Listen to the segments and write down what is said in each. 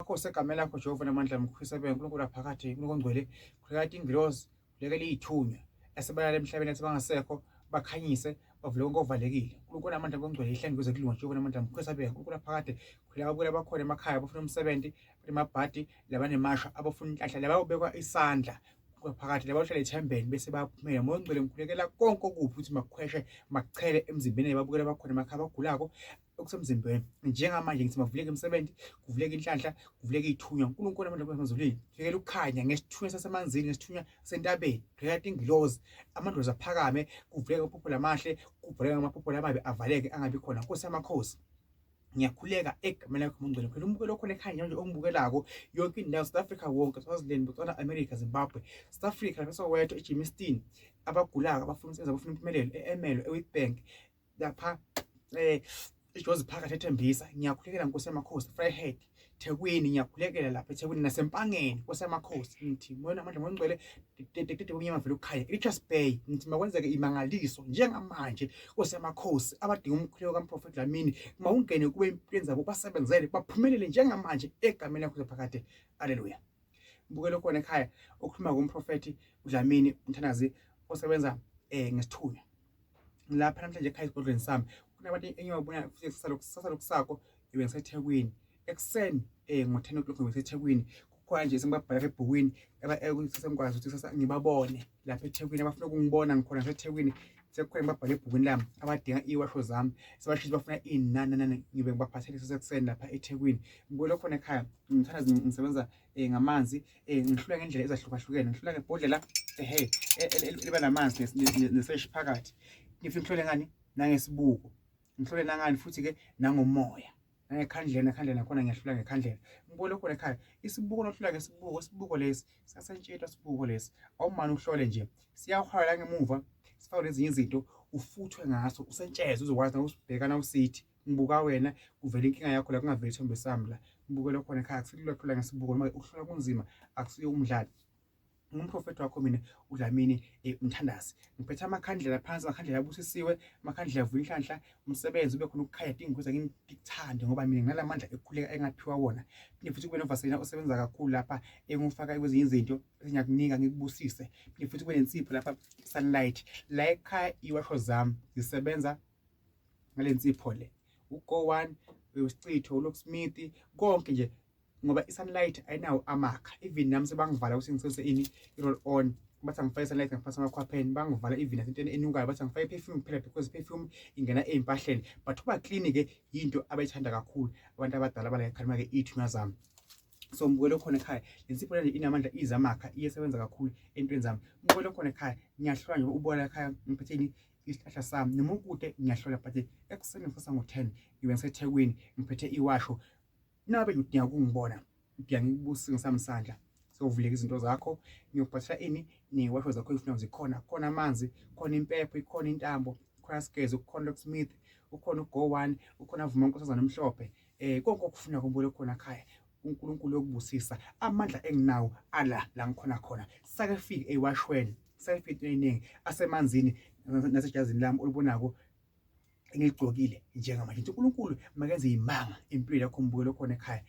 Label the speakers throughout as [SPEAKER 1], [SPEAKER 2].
[SPEAKER 1] Nkosi egameni lakho Jehova namandla mkhwisa be uNkulunkulu aphakathi uNkulunkulu ongcwele khuleka ingilosi khulekela izithunywa esebalala emhlabeni ethi bangasekho bakhanyise bavule konke okuvalekile uNkulunkulu namandla ongcwele ihlenge kuze kulunga Jehova namandla mkhwisa be uNkulunkulu aphakade khuleka abukela abakhona emakhaya abafuna umsebenzi emabhadi labanemasha abafuna inhlanhla labayobekwa isandla phakathi laba ohlala ethembeni bese bayaphumela moya ongcwele ngikhulekela konke okubi ukuthi makukhweshe makuchele emzimbeni babukela bakhona emakhaya abagulako okusemzimbeni njengamanje ngithi makuvuleke imisebenzi kuvuleke inhlanhla kuvuleke ithunywa uNkulunkulu amandla kwezulwini fikela ukukhanya ngesithunywa sasemanzini ngesithunywa sentabeni create ingilozi amadlozi aphakame kuvuleke amaphupho lamahle kuvuleke amaphupho lamabi avaleke angabi khona Nkosi yamakhosi ngiyakhuleka egameni lakho mongcwele phela umbukelo okhona ekhaya nje ongibukelako yonke indawo South Africa wonke Swaziland Botswana America Zimbabwe South Africa lapha Soweto eGermiston abagulako abafuna umsebenzi abafuna impumelelo e-Ermelo eWitbank lapha eh ijozi phakathi ethembisa ngiyakhulekela nkosi yamakhosi Vryheid Thekwini ngiyakhulekela lapha eThekwini nasempangeni nkosi yamakhosi ngithi moya amandla ngongcwele dedede kumnyama vele ukukhanya Richards Bay ngithi makwenzeke imangaliso njengamanje nkosi yamakhosi abadinga umkhuleko kaMprofeti Dlamini mawungene kube empilweni zabo basebenzele baphumelele njengamanje egameni lakho phakade haleluya mbukelo khona ekhaya okhuluma ngomprofeti uDlamini umthandazi osebenza eh ngesithunywa Ngilapha namhlanje ekhaya esigodlweni sami. Kunabantu engiyobona futhi kusasa kusasa lokusako ngibe ngiseThekwini. Ekuseni ngo-10 o'clock ngibe ngiseThekwini. Kukhona nje sengibabhala ebhukwini sengikwazi ukuthi kusasa ngibabone lapha eThekwini abafuna ukungibona ngikhona ngiseThekwini. Sekukhona ngibabhale ebhukwini lami abadinga iy'washo zami sebasho ukuthi bafuna ini nani nani ngibe ngibaphathele kusesekuseni lapha eThekwini. Ngibuyele khona ekhaya ngithanda ngisebenza ngamanzi ngihlula ngendlela ezahlukahlukene ngihlula ngebhodlela ehe eliba namanzi neseshi phakathi ngifike ngihlole ngani nangesibuko ngihlole nangani futhi-ke nangomoya nangekhandlela nekhandlela nakhona ngiyahlula ngekhandlela ngibone khona ekhaya isibuko nohlula ngesibuko isibuko lesi sasentshintshwa isibuko lesi awumane uhlole nje siyahwala ngemuva sifake nezinye izinto ufuthwe ngaso usentsheze uzokwazi nawusibheka nawusithi ngibuka wena kuvela inkinga yakho la kungaveli isithombe sami la ngibukele khona ekhaya akusilula kuhlola ngesibuko noma ukuhlola kunzima akusiyo umdlalo ngumprofethi wakho mina uDlamini eh, umthandazi ngiphethe amakhandlela phansi amakhandlela abusisiwe amakhandlela avula inhlanhla umsebenzi ube khona ukukhanya dinga ukuze ngikuthande ngoba mina nginalamandla ekukhuleka engaphiwa wona phinde futhi kube novaselina osebenza kakhulu lapha engufaka kwezinye izinto ngiyakunika ngikubusise phinde futhi kube nensipho lapha sunlight la ekhaya iwasho zami zisebenza ngale nsipho le ugo one usichitho ulocksmith konke nje ngoba i-sunlight ayinawo amakha even nami sebangivala ukuthi ngisebenzise ini i-roll on bathi angifake i-sunlight ngaphansi amakhwapheni bangivala even nasentweni enukayo bathi angifake i-perfume kuphela because i-perfume ingena ey'mpahleni but uba clean-ke yinto abayithanda kakhulu abantu abadala bala ekhalima-ke iy'thunywa zami so mbukelo khona ekhaya le nsipho lena inamandla izamakha iyasebenza kakhulu entweni zami mbukelo khona ekhaya ngiyahlula nje ubona ekhaya ngiphethe ini isihlahla sami noma ukude ngiyahlola but ekuseni ngisasa ngo-10 ngibe ngisethekwini ngiphethe iwasho nabe udinga ukungibona udinga ngikubusise ngisamsandla sovuleka izinto zakho ngiyokuphathela ini ney'washo zakho ey'funa zikhona khona amanzi khona impepho ikhona intambo khona sigeze ukhona locksmith ukhona ugo one ukhona avuma unkosazana omhlophe um konke okufuna kumbule khona khaya uNkulunkulu yokubusisa amandla enginawo ala la ngikhona khona sake fike eyiwashweni sake fike into eningi asemanzini nasejazini lami olubonako engiligcokile njengamanje ngithi uNkulunkulu makenze imanga empilweni yakho mbukelo khona ekhaya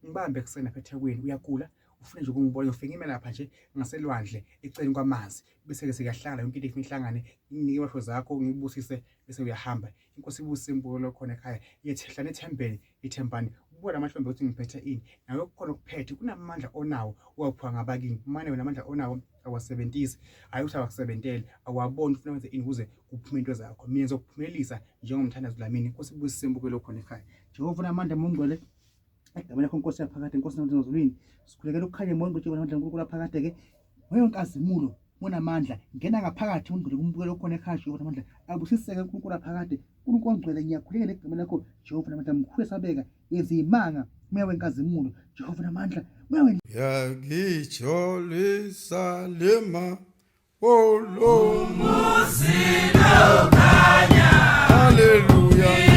[SPEAKER 1] ngibambe kusena lapha eThekwini uyagula ufuna nje ukungibona ngifike ngime lapha nje ngaselwandle eceleni kwamanzi bese ke sikahlangana yonke into ifuna ihlangane nginike iwasho zakho ngikubusise bese uyahamba inkosi ibusise mbukelo khona ekhaya yethehla nethembeni ithembani ubona amahlombe ukuthi ngiphethe ini nawe kukhona okuphethe kunamandla onawo owaphiwa ngabakini umane wena amandla onawo awasebentisi hayi ukuthi awakusebentele awaboni ufuna wenze ini ukuze kuphume into zakho mina ngizokuphumelelisa njengomthandazo lamini inkosi ibusise mbukelo khona ekhaya Jehova unamandla mongcwele egameni lakho nkosi yaphakade nkosi nasemazulwini sikhulekela ukukhanya moya ngcwele namandla uNkulunkulu aphakade ke moya onkazimulo monamandla ngena ngaphakathi ungcwele kumbukelo okhona ekhaya Jehova namandla abusiseke uNkulunkulu aphakade uNkulunkulu ongcwele ngiyakhulekela egameni lakho Jehova namandla mkhulu esabeka yenza imanga moya wenkazimulo Jehova namandla moya wen
[SPEAKER 2] Yagijolisa lema Hallelujah.